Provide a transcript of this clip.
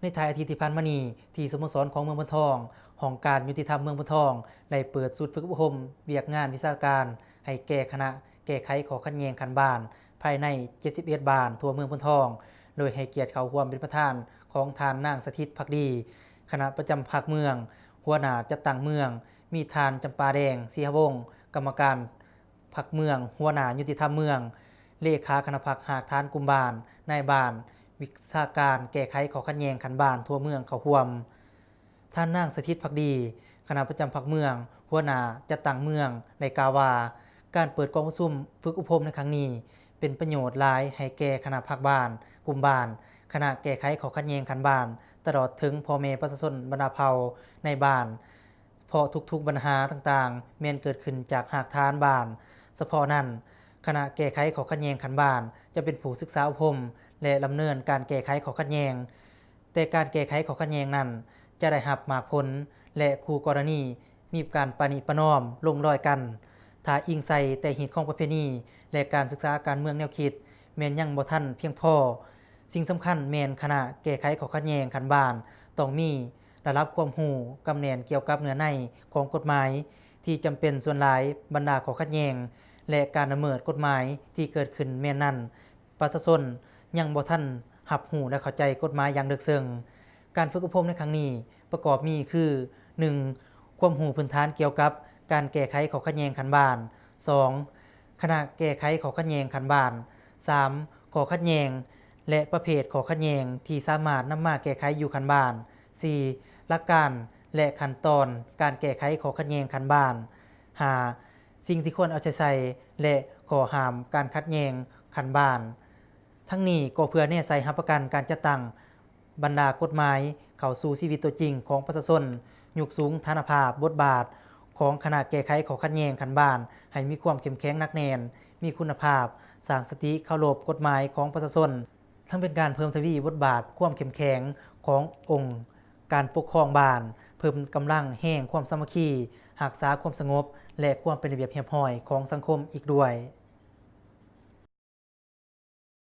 ໃນທ້າຍອາທິດທີ່ຜ່ານມານີ້ ທີ່ສະໂມສອນຂອງເມືອງໂພນທອງ, ຫ້ອງການຍຸຕິທຳເມືອງໂພນທອງ ໄດ້ເປີດຊຸດຝຶກອົບຮົມວຽກງານວິຊາການໃຫ້ແກ່ຄະນະແກ້ໄຂຂໍ້ຂັດແຍ່ງຂັ້ນບ້ານ ພາຍໃນເຈັດສິບເອັດບ້ານທົ່ວເມືອງໂພນທອງ, ໂດຍໃຫ້ກຽດເຂົ້າຮ່ວມເປັນປະທານຂອງທ່ານນາງສະຖິດ ພັກດີ ຄະນະປະຈຳພັກເມືອງ, ຫົວໜ້າຈັດຕັ້ງເມືອງ, ມີທ່ານ ຈຳປາແດງ ສີຫະວົງ ກຳມະການພັກເມືອງ, ຫົວໜ້າຍຸຕິທຳເມືອງ, ເລຂາຄະນະພັກຮາກຖານກຸ່ມບ້ານ, ນາຍບ້ານ, ວິຊາການແກ້ໄຂຂໍ້ຂັດແຍ່ງຂັ້ນບ້ານທົ່ວເມືອງເຂົ້າຮ່ວມ. ທ່ານນາງສະຖິດ ພັກດີ ຄະນະປະຈຳພັກເມືອງ, ຫົວໜ້າຈັດຕັ້ງເມືອງ ໄດ້ກ່າວວ່າ ການເປີດກອງປະຊຸມຝຶກອົບຮົມໃນຄັ້ງນີ້ ເປັນປະໂຫຍດຫຼາຍໃຫ້ແກ່ຄະນະພັກບ້ານ, ກຸ່ມບ້ານ, ຄະນະແກ້ໄຂຂໍ້ຂັດແຍ່ງຂັ້ນບ້ານ, ຕະຫຼອດເຖິງພໍ່ແມ່ປະຊາຊົນບັນດາເຜົ່າໃນບ້ານ, ເພາະທຸກໆບັນຫາຕ່າງໆ ແມ່ນເກີດຂຶ້ນຈາກຮາກຖານບ້ານ. ສະເພາະນັ້ນ, ຄະນະແກ້ໄຂຂໍ້ຂັດແຍ່ງຂັ້ນບ້ານ ຈະເປັນຜູ້ສຶກສາອົບຮົມ ແລະ ດຳເນີນການແກ້ໄຂຂໍ້ຂັດແຍ່ງ. ແຕ່ການແກ້ໄຂຂໍ້ຂັດແຍ່ງນັ້ນ ຈະໄດ້ຮັບໝາກຜົນ ແລະ ຄູ່ກໍລະນີມີການປະນິປະນອມລົງລອຍກັນ. ຖ້າອີງໃສ່ແຕ່ຮີດຄອງປະເພນີ ແລະ ການສຶກສາການເມືອງແນວຄິດ ແມ່ນຍັງບໍ່ທັນພຽງພໍ. ສິ່ງສຳຄັນແມ່ນຄະນະແກ້ໄຂຂໍ້ຂັດແຍ່ງຂັ້ນບ້ານ ຕ້ອງມີລະດັບຄວາມຮູ້ກຳແໜ້ນກ່ຽວກັບເນື້ອໃນຂອງກົດໝາຍ ທີ່ຈຳເປັນ. ສ່ວນຫຼາຍບັນດາຂໍ້ຂັດແຍ່ງ ແລະ ການລະເມີດກົດໝາຍທີ່ເກີດຂຶ້ນແມ່ນນັ້ນ ປະຊາຊົນຍັງບໍ່ທັນຮັບຮູ້ ແລະ ເຂົ້າໃຈກົດໝາຍຢ່າງເລິກເຊິ່ງ. ການຝຶກອົບຮົມໃນຄັ້ງນີ້ປະກອບມີຄື ໜຶ່ງ ຄວາມຮູ້ພື້ນຖານກ່ຽວກັບການແກ້ໄຂຂໍ້ຂັດແຍ່ງຂັ້ນບ້ານ, ສອງ ຄະນະແກ້ໄຂຂໍ້ຂັດແຍ່ງຂັ້ນບ້ານ, ສາມ ຂໍ້ຂັດແຍ່ງ ແລະ ປະເພດຂໍ້ຂັດແຍ່ງທີ່ສາມາດນຳມາແກ້ໄຂຢູ່ຂັ້ນບ້ານ, ສີ່ ຫຼັກການ ແລະ ຂັ້ນຕອນການແກ້ໄຂຂໍ້ຂັດແຍ່ງຂັ້ນບ້ານ, ຫ້າ ສິ່ງທີ່ຄວນເອົາໃຈໃສ່ ແລະ ຂໍ້ຫ້າມການຂັດແຍ່ງຂັ້ນບ້ານ. ທັງນີ້ກໍເພື່ອແນໃສ່ຮັບປະກັນການຈັດຕັ້ງບັນດາກົດໝາຍເຂົ້າສູ່ຊີວິດຕົວຈິງຂອງປະຊາຊົນ, ຍົກສູງຖານະພາບ, ບົດບາດຂອງຄະນະແກ້ໄຂຂໍ້ຂັດແຍ່ງຂັ້ນບ້ານໃຫ້ມີຄວາມເຂັ້ມແຂງໜັກແໜ້ນ, ມີຄຸນນະພາບ, ສ້າງສະຕິເຄົາລົບກົດໝາຍຂອງປະຊາຊົນ. ທັງເປັນການເພີ່ມທະວີບົດບາດຄວາມເຂັ້ມແຂງຂອງອົງການປົກຄອງບ້ານ, ເພີ່ມກຳລັງແຮງຄວາມສາມັກຄີ, ຮັກສາຄວາມສະຫງົບ ແລະ ຄວາມເປັນລະບຽບຮຽບຮ້ອຍຂອງສັງຄົມອີກດ້ວຍ.